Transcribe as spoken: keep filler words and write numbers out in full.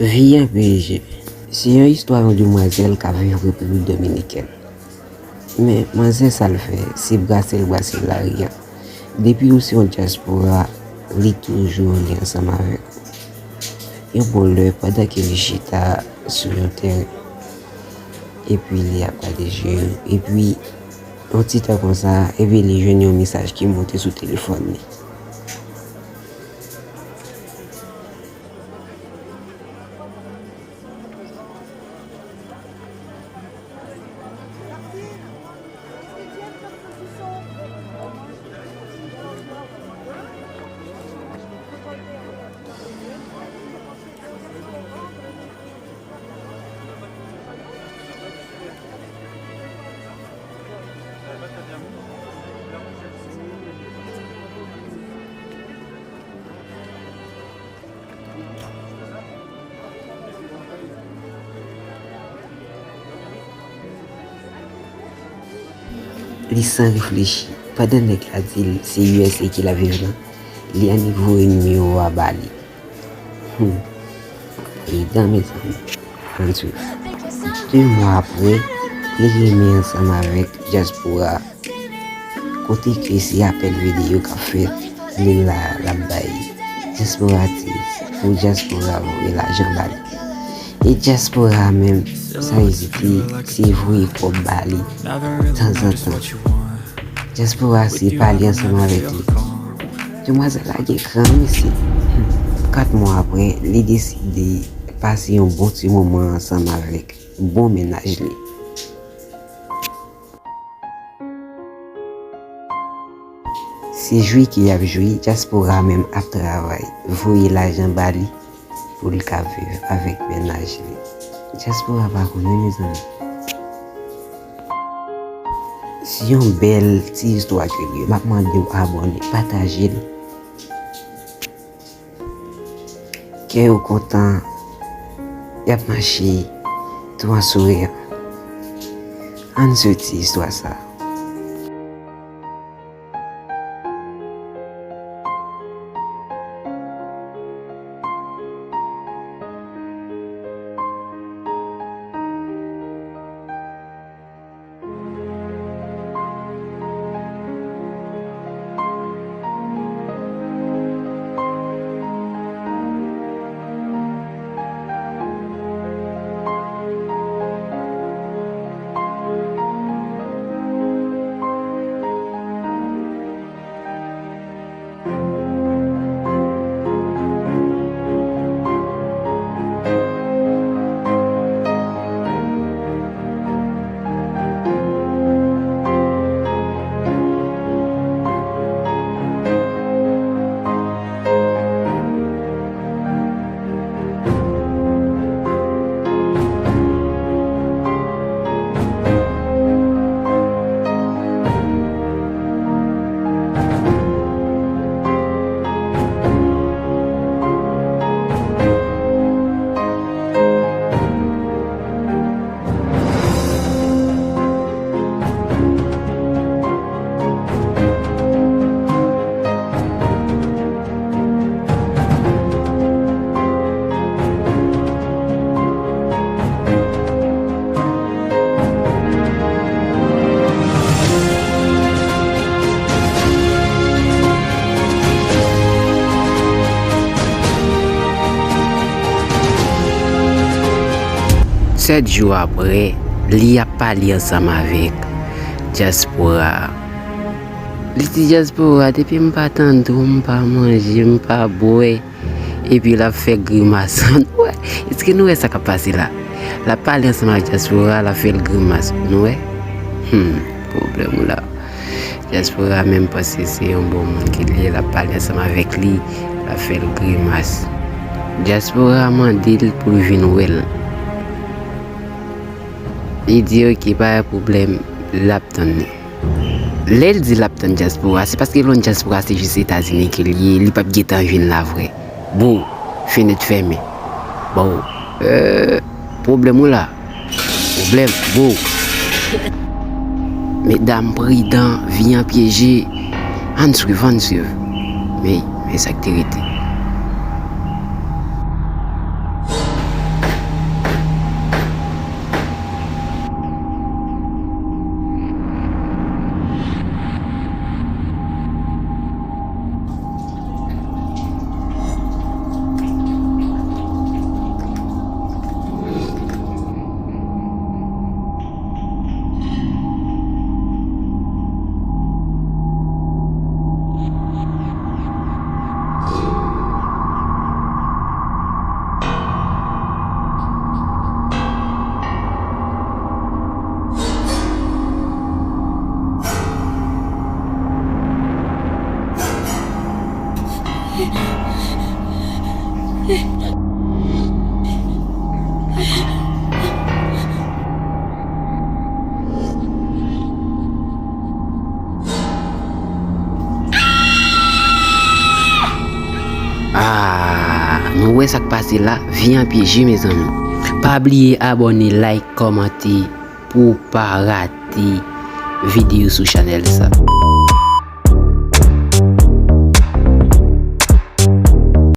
Vi an pyeje. Se yon istwa yon demwazèl k ap viv Repiblik Dominikèn. Men, manzè sa l fè, se brase l brase lari a. Depi ou se yon dyaspora, li toujou li ansanm avèk ou. Yon bon lè, pandan ke li chita sou yon teren, epi li ap gade je yo, epi yon ti tan konsa, epi li jwenn yon mesaj ki monte sou telefòn li. Li san reflechi. Pandan nèg la di l se U S A ki l ap viv lan, li annik voye nimewo a ba li. Hmm. Pridan, mezanmi. Ann swiv. De mwa apre, li renmen ansanm avèk dyaspora. Kote ke se apèl videyo k ap fèt, li la, l ap bay dyaspora ti, pou dyaspora voye lajan ba li. E dyaspora menm, san ezite, se voye kòb ba li, tanzantan. Dyaspora se pale ansanm avèk li. Demwazèl la gen kran, wi, mesye. Kat mwa apre, li deside pase yon bon ti moman ansanm avèk bon mennaj li. Se jwi ke y ap jwi, dyaspora menm ap travay, voye lajan ba li pou l ka viv avèk mennaj li. Dyaspora pa konnen, mezanmi. Se yon bèl ti istwa ke l ye. M ap mande w abòne, pataje l. Kè yo kontan, y ap mache tou an souriyan. Ann soti istwa sa. Sèt jou apre, li ap pale ansanm avèk dyaspora. Li di dyaspora, depi m pa tande w, m pa manje, m pa bwè. Epi l ap fè grimas. Nou wè, èske nou wè sa k ap pase la? L ap pale ansanm ak dyaspora, l ap fè l grimas. Nou wè? Hmm, pwoblèm ou la. Dyaspora menm panse se yon bon moun ke l ye, l ap pale ansanm avèk li, l ap fè l grimas. Dyaspora mande l pou l vin wè l. Li di, "Oke, pa gen pwoblèm," l ap tann li. Lè l di l ap tann dyaspora, se paske lòn dyaspora se jis Etazini ke l ye, li p ap gentan vin la vre. Bro, fenèt fèmen. Bro, euh, pwoblèm ou la? Pwoblèm, bro. Medam pridan, vi an pyeje. Ann swiv, ann swiv. Men, men sa k te rete. Ah, nou wè sa k pase la, vi an pyeje, mezanmi. Pa bliye abòne, like, kòmante pou w pa rate videyo sou chanèl sa.